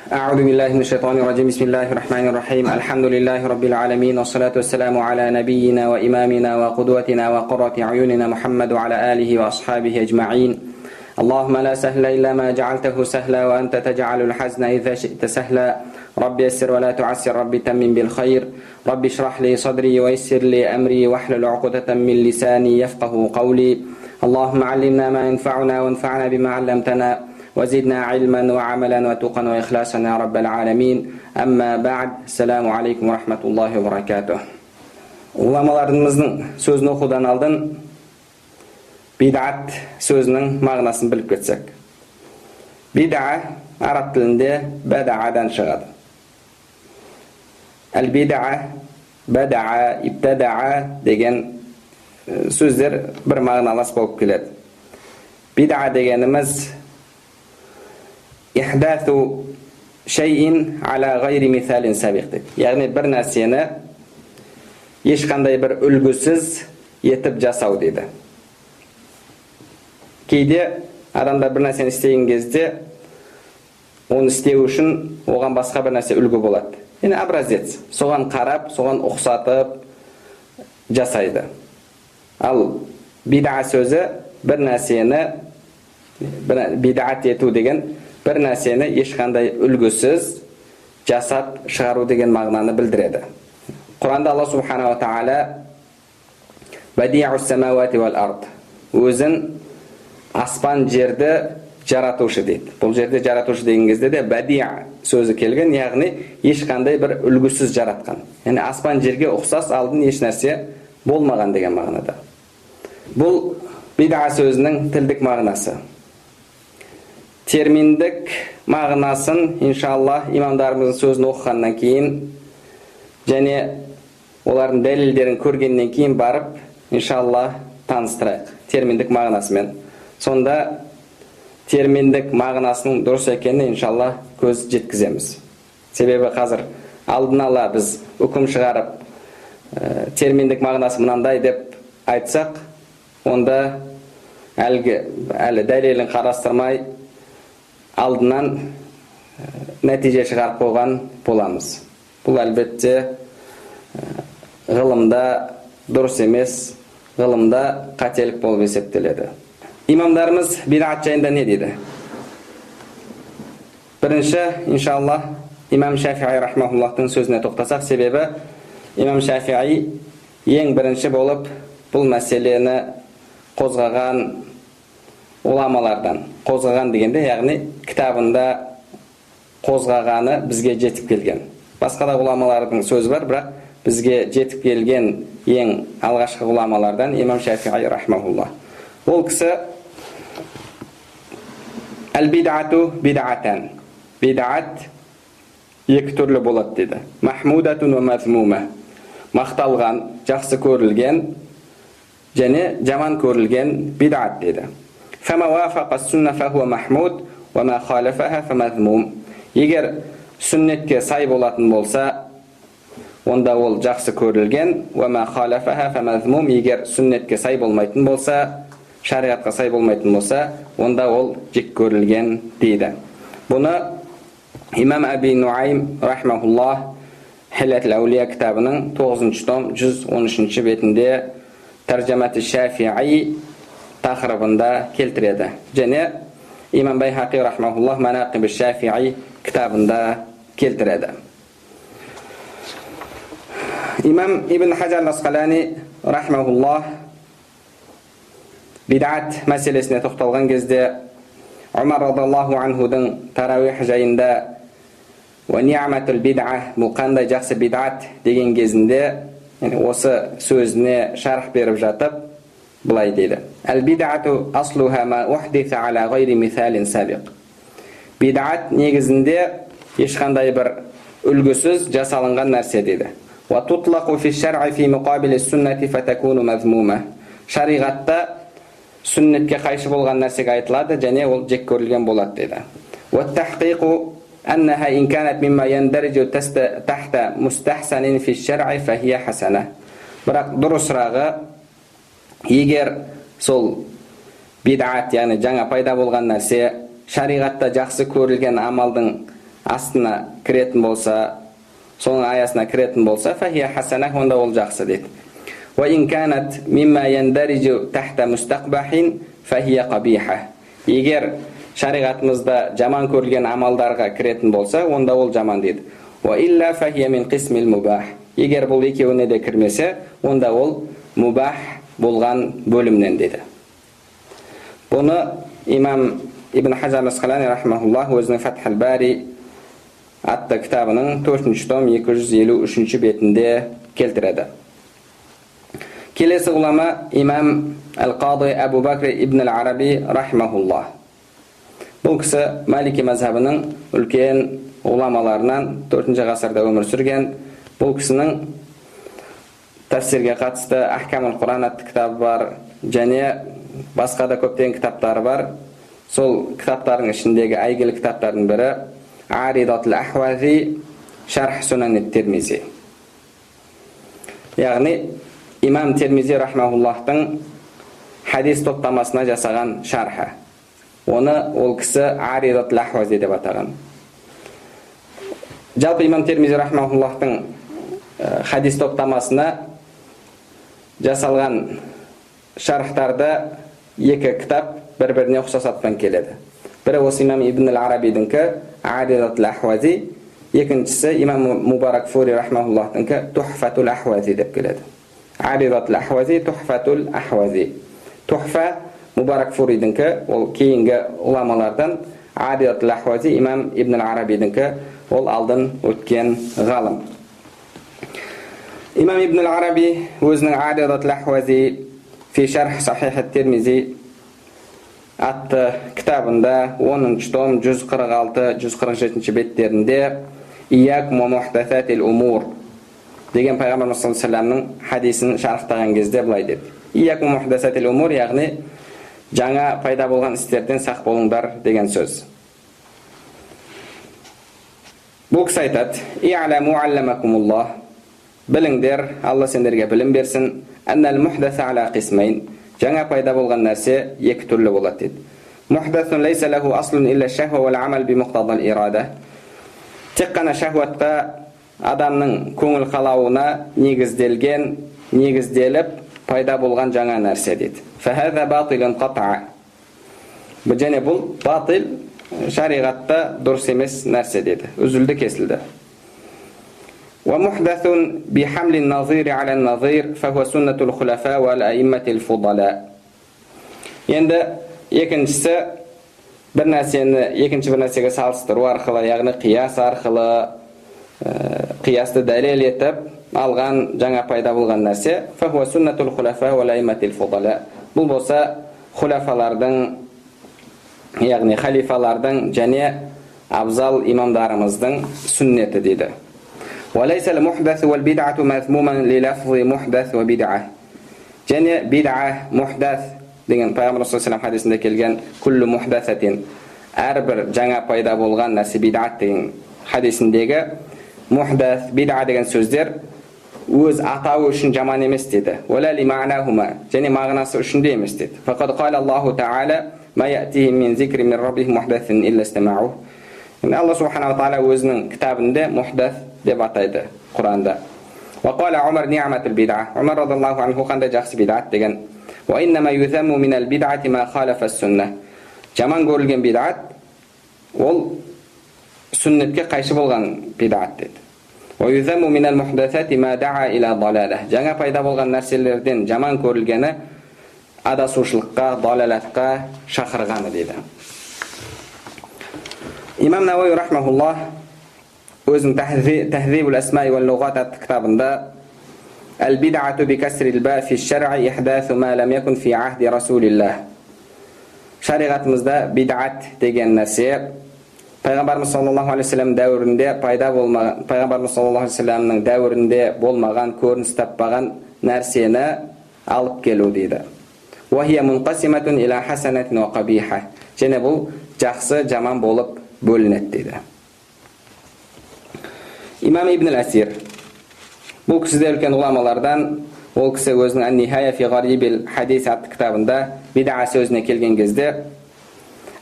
أعوذ بالله من الشيطان الرجيم. بسم الله الرحمن الرحيم. الحمد لله رب العالمين، والصلاة والسلام على نبينا وإمامنا وقدوتنا وقرة أعيننا محمد وعلى آله وأصحابه أجمعين. اللهم لا سهل إلا ما جعلته سهلا، وأنت تجعل الحزن إذا شئت سهلا. رب يسر ولا تعسر، رب تمم بالخير، رب اشرح لي صدري ويسر لي أمري واحلل عقدة من لساني يفقه قولي. اللهم علمنا ما ينفعنا وانفعنا بما علمتنا وزدنا علما وعملا وتقا وإخلاصا يا رب العالمين. أما بعد، السلام عليكم ورحمة الله وبركاته. Ғұламаларымыздың сөзін оқудан алдын бидат сөзінің мағынасын біліп кетсек. Бидаа араб тілінде бәдаадан шығады. Әл-бидаа, бәдаа, ибтадаа деген сөздер бір мағыналас болып келеді. Бидаа дегеніміз ихдату шайин аля ғайри мисалин сабиқ дейді. Яғни бір нәрсені ешқандай бір үлгісіз етіп жасау дейді. Кейде адамдар бір нәрсені істеген кезде оны істеу үшін оған басқа бір нәрсе үлгі болады. Яғни образец, соған қарап, соған ұқсатып жасайды. Ал бидаа сөзі бір нәрсені бидат ету деген бір нәрсені ешқандай үлгісіз жасап шығару деген мағынаны білдіреді. Құранда Алла субханала тағала бадиу самауати вал ард, өзін аспан жерді жаратушы дейді. Бұл жерде жаратушы деген кезде де бади сөзі келген, яғни ешқандай бір үлгісіз жаратқан. Яғни аспан жерге ұқсас алдын еш нәрсе болмаған деген мағынада. Бұл бидаа сөзінің тілдік мағынасы. Терминдік мағынасын иншалла имамдарымыздың сөзін оқығаннан кейін және олардың дәлелдерін көргеннен кейін барып иншалла таныстырайық терминдік мағынасымен. Сонда терминдік мағынасының дұрыс екеніне иншалла көз жеткіземіз. Себебі қазір алдын ала біз үкім шығарып терминдік мағынасы мынандай деп айтсақ, онда әлі дәлелін қарастырмай алдынан нәтиже шығарып қойған боламыз. Бұл әлбетте ғылымда дұрыс емес, ғылымда қателік болып есептеледі. Имамдарымыз бидат жайында не дейді? Бірінші, иншалла, имам Шафиғи рахмауллахтың сөзіне тоқтасақ, себебі имам Шафиғи ең бірінші болып бұл мәселені қозғаған ғұламалардан. Қозғаған дегенде, яғни кітабында қозғағаны бізге жетіп келген. Басқа да ғұламалардың сөзі бар, бірақ бізге жетіп келген ең алғашқы ғұламалардан имам Шафиғи рахмауллах. Ол кісі әл-бидату бидатан. Бидат екі түрлі болады дейді. Махмудатун ва мазмума. Мақталған, жақсы көрілген және жаман көрілген бидат дейді. Фама вафақа сунна фахуа махмуд, ва ма халафаха фамазмум. Егер сүннетке сай болатын болса, онда ол жақсы көрілген, ва ма халафаха фамазмум. Егер сүннетке сай болмайтын болса, шариғатқа сай болмайтын болса, онда ол жек көрілген дейді. Бұны имам Әби Нуайм рахмауллах Хилят әулия кітабының 9 том 113 бетінде Тәржімәті Шафиғи тақырыбында келтіреді. Және имам Байһақи рахмауллах Манақиб Шафиғи кітабында келтіреді. Имам Ибн Хажар Асқалани рахмауллах бидат мәселесіне тоқталған кезде Умар радиаллаху анхудың тарауих жайында уа ни'матул бид'a, бұл қандай жақсы бидат деген кезінде, яғни осы сөзіне шарх беріп жатып былай дейді: Әл-бид'ату аслуха ма ухдиса аля ғайри мисалин сабиқ. Бидат негізінде ешқандай бір үлгісіз жасалынған нәрсе дейді. Уа тутлақу фи шар'и фи муқабили суннати фатакуну мазмума. Шариғатта сүннетке қайшы болған нәрсеге айтылады және ол жек көрілген болады дейді. Уат-тахқиқу аннаха ин канат мимма яндариджу тахта мустахсанин фи шар'и фахия хасана. Бірақ дұрысырағы, егер сол бидат, яғни жаңа пайда болған нәрсе шариғатта жақсы көрілген амалдың астына кіретін болса, соның аясына кіретін болса, фахия хасана, онда ол жақсы дейді. Уа ин канат мимма яндариджу тахта мустақбахин фахия қабиха. Егер шариғатымызда жаман көрілген амалдарға кіретін болса, онда ол жаман дейді. Уа илля фахия мин қисмил мубах. Егер бұл екеуіне де кірмесе, онда ол мубах болған бөлімнен дейді. Бұны имам Ибн Хажар Асқалани рахмаһуллах өзінің Фатхул Бари атты кітабының 4 том 253 бетінде келтіреді. Келесі ғұлама имам Әл-Қады Әбу Бәкр ибн Әл-Араби рахмаһуллах. Бұл кісі Малики мазхабының үлкен ғұламаларынан, 4 ғасырда өмір сүрген. Бұл кісінің тәфсирге қатысты Ахкамул Құран атты кітабы бар, және басқа да көптеген кітаптары бар. Сол кітаптардың ішіндегі әйгілі кітаптардың бірі Аридатул Ахвази Шарх Сунан Тирмизи. Яғни имам Тирмизи рахмаһуллахтың хадис топтамасына жасаған шархы. Оны ол кісі Аридатул Ахвази деп атаған. Жалпы имам Тирмизи рахмаһуллахтың хадис топтамасына жасалған шархтарда екі кітап бір-біріне ұқсас атпен келеді. Бірі осы имам Ибн Әл-Арабидіңкі Аридатул Ахвази, екіншісі имам Мубарак Фури рахмаһуллахтыңкі Тухфатул Ахвази деп келеді. Аридатул Ахвази, Тухфатул Ахвази. Тухфа Мубарак Фуридіңкі, ол кейінгі ғұламалардан, Аридатул Ахвази имам Ибн Әл-Арабидіңкі, ол алдын өткен ғалым. Имам Ибн Әл-Араби өзінің Аридатул Ахвази фи шарх Сахих ат-Тирмизи атты кітабында 10 том 146-147 беттерінде «Иякум ва мухдасатил умур» деген Пайғамбарымыз саллаллаху алейхи ва салламның хадисін шарықтаған кезде былай деді. «Иякум ва мухдасатил умур», яғни жаңа пайда болған істерден сақ болыңдар деген сөз. Бұл кісі айтады: «И'ламу алламакумуллах», біліңдер, Алла сендерге білім берсін, «Аннал мухдаса аля қисмайн», жаңа пайда болған нәрсе екі түрлі болады дейді. Мухдасун лайса лаху аслун илля шахва вал амал би муқтадал ирада. Тек қана шахватқа, адамның көңіл қалауына негізделген, негізделіп пайда болған жаңа нәрсе дейді. Фахаза батилун қат'a. Және бұл батил, шариғатта дұрыс емес нәрсе дейді. Үзілді, кесілді. ومحدث بحمل النظير على النظير فهو سنة الخلفاء والأئمة الفضلاء. Енді екіншісі бір нәрсені екінші бір нәрсеге салыстыру арқылы, яғни қияс арқылы, қиясты дәлел етіп алған жаңа пайда болған нәрсе فهو سنة الخلفاء والأئمة الفضلاء. Бұл болса хулафалардың, яғни халифалардың және абзал имамдарымыздың сүннеті дейді. وليس المحدث والبدعة مذموما للفظ محدث وبدعة. Және бид'a, мухдас деген Пайғамбар саллаллаху алейхи ва саллям хадисінде келген күллу мухдасатин, әрбір жаңа пайда болған нәрсе бид'ат деген хадисіндегі мухдас, бид'a деген сөздер өз атауы үшін жаман емес деді. Уала лима'нахума, және мағынасы үшін де емес деді. Фақад қала Аллаху таала ма я'тихим мин зикри мин раббихим мухдасин илля истама'у. Алла субханаху ва тағала өзінің кітабында мухдас деп атайды Құранда. Уа қала Умар ни'матул бид'a. Умар радиаллаху анху қандай жақсы бид'ат деген. Уа иннама юзамму минал бид'ати ма халафа сунна. Жаман көрілген бид'ат ол сүннетке қайшы болған бид'ат деді. Уа юзамму минал мухдасати ма да'a ила далала. Жаңа пайда болған нәрселерден жаман көрілгені адасушылыққа, далалатқа шақырғаны деді. Имам Науауи рахмаһуллах өзінің Тахзибул асмаи уал луғат атты кітабында Әл-бид'ату бикасрил ба фи шар'i ихдасу ма лам якун фи ахди Расулиллах. Шариғатымызда бид'ат деген нәрсе Пайғамбарымыз саллаллаху алейхи вассалам дәуірінде пайда болмаған, Пайғамбарымыз саллаллаху алейхи вассаламның дәуірінде болмаған, көрініс таппаған нәрсені алып келу дейді. Уа хия мунқасиматун ила хасанатин уа қабиха. Және бұл жақсы, жаман болып бөлінеді дейді. Имам Ибн Әл-Асир, бұл кісі де үлкен ғұламалардан, ол кісі өзінің Ән-Нихая фи ғарибил хадис атты кітабында бид'a сөзіне келген кезде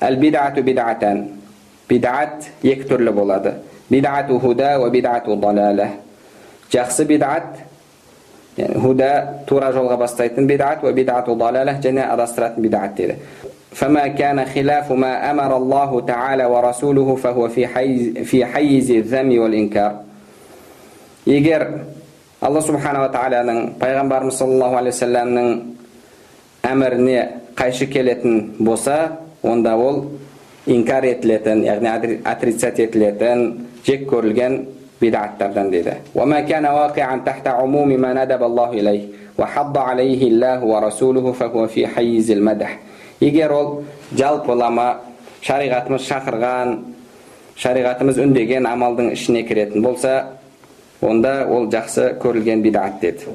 Әл-бид'ату бид'атан, бид'ат екі түрлі болады. Бидату худа уа бидату далала. Жақсы бидат, яғни худа тура жолға бастайтын бидат, уа бидату далала және адастыратын бидат дейді. فما كان خلاف ما أمر الله تعالى ورسوله فهو في حيز الذم والإنكار. Егер Алла субханала тағаланың, пайғамбарымыз саллаллаху алейхи уассаламның әміріне қайшы келетін болса, онда ол инкар етілетін, яғни отрицать етілетін, жек көрілген бидаттардан дейді. وما كان واقعا تحت عموم ما ندب الله إليه وحض عليه الله ورسوله فهو في حيز المدح. Егер ол жалпылама шариғатымыз шақырған, шариғатымыз үндеген амалдың ішіне кіретін болса, онда ол жақсы көрілген бидат деді.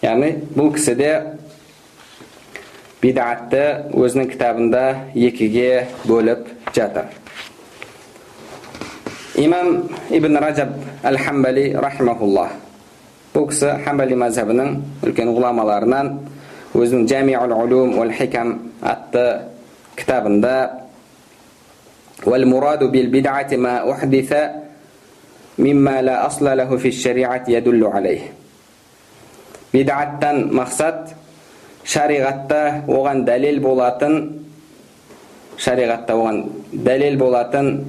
Яғни бұл кісі де бидатты өзінің кітабында екіге бөліп жатыр. Имам Ибн Ражаб әл-Хамбали рахимахуллах. Бұл кісі Хамбали мазхабының үлкен ғұламаларынан, өзінің Жамиул улум уал хикам атты кітабында уал мураду бил бидати ма ухдиса мимма ла асла лаху фи шариати ядуллу алейх. Бидаттан мақсат шариғатта оған дәлел болатын, шариғатта оған дәлел болатын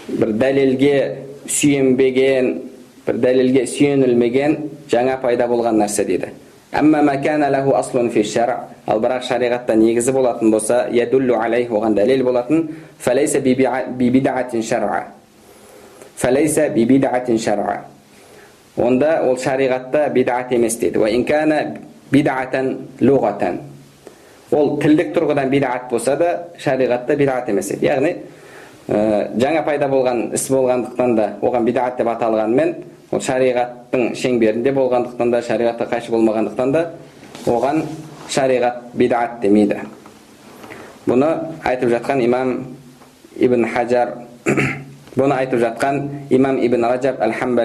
бір дәлелге сүйенбеген, бір дәлелге сүйенілмеген жаңа пайда болған нәрсе дейді. Әмма ма кана лаху аслун фи шар, ал бірақ шариғатта негізі болатын болса, ядуллу алейх оған дәлел болатын, фалайса бибидатин шар'a. Фалайса бибидатин шар'a. Онда ол шариғатта бидат емес дейді. Ва ин кана бидатан луғатан. Ол тілдік тұрғыдан бидат болса да, шариғатта бидат емес дейді. Яғни жаңа пайда болған іс болғандықтан да оған бидат деп аталғанмен, ол шариғаттың шеңберінде болғандықтан да, шариғатқа қайшы болмағандықтан да оған шариғат бидат демейді. Бұны айтып жатқан имам Ибн Хажар, бұны айтып жатқан имам Ибн Ражаб әл-Хамбали.